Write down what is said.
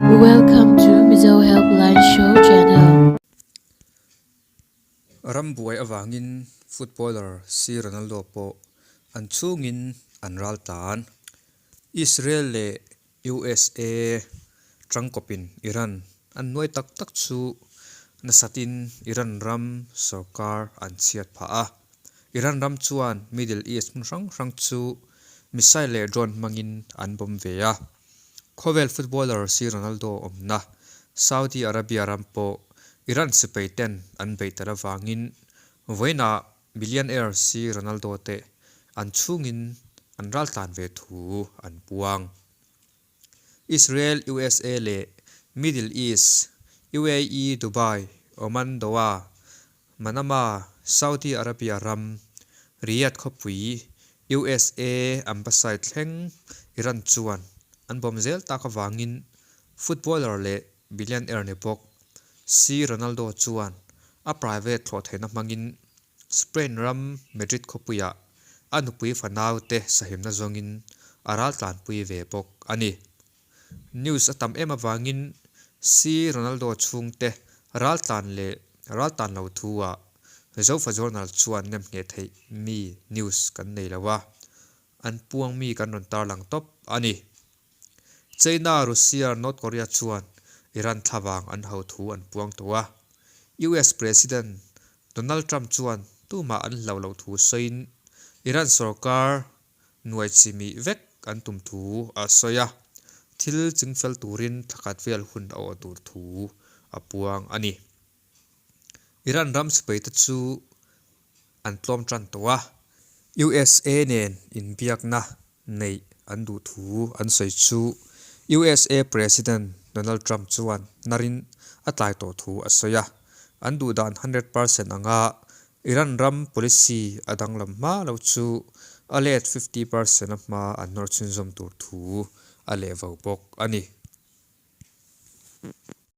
Welcome to Mizo Helpline Show Channel. Ram buai avangin footballer C Ronaldo pawh an chhungin an ral tlan. Israel leh USA tangkawpin Iran an nuai tak tak chu nasatin Iran ram sorkar an chhiat phah a. Iran ram chuan Middle East hmun hrang hrang chu missile leh drone hmangin an bomb ve a. Khawvel footballer si Ronaldo awmna Saudi Arabia ram pawh Iran sipai ten an beih tel avangin vawiinah billionaire si Ronaldo te an chhungin an raltlan ve thu an puang. Israel, USA leh Middle East, UAE, Dubai, Oman, Doha, Manama, Saudi Arabia ram, Riyadh khawpui, USA Ambassade thleng Iran chuan an bawm zel tak avangin footballer leh billionaire ni bawk C Ronaldo chuan a private thlawh theihna hmangin Spain ram Madrid khawpuiah a nupui fanaute sahimna zawngin a raltlanpui ve bawk a ni. News a tam em avangin C Ronaldo chhungte raltlan leh raltan lo thu ah Zofa Journal chuan nem ngheh theih mi news kan nei lo a, an puang mi kan rawn tarlang tawp a ni. China, Russia, North Korea chuan Iran thlavang an ho thu an puang tawh a, US President Donald Trump chuan tumah an hlau lo thu sawiin Iran sorkar Nuai chimih vek an tum thu a sawi a, thil chingfel turin thlakhat vel hun a awh tur thu a puang a ni. Iran ram sipaite chu an tlawm tan tawh a, USA nen inbiakna neih an duh thu an sawi chu USA President Donald Trump chuan narin a tlai tawh thu a sawi a, an duhdan 100% anga Iran ram policy a danglam hma lo chu a let 50% a hma an nawr chhunzawm tur thu a leh vo bawk a ni.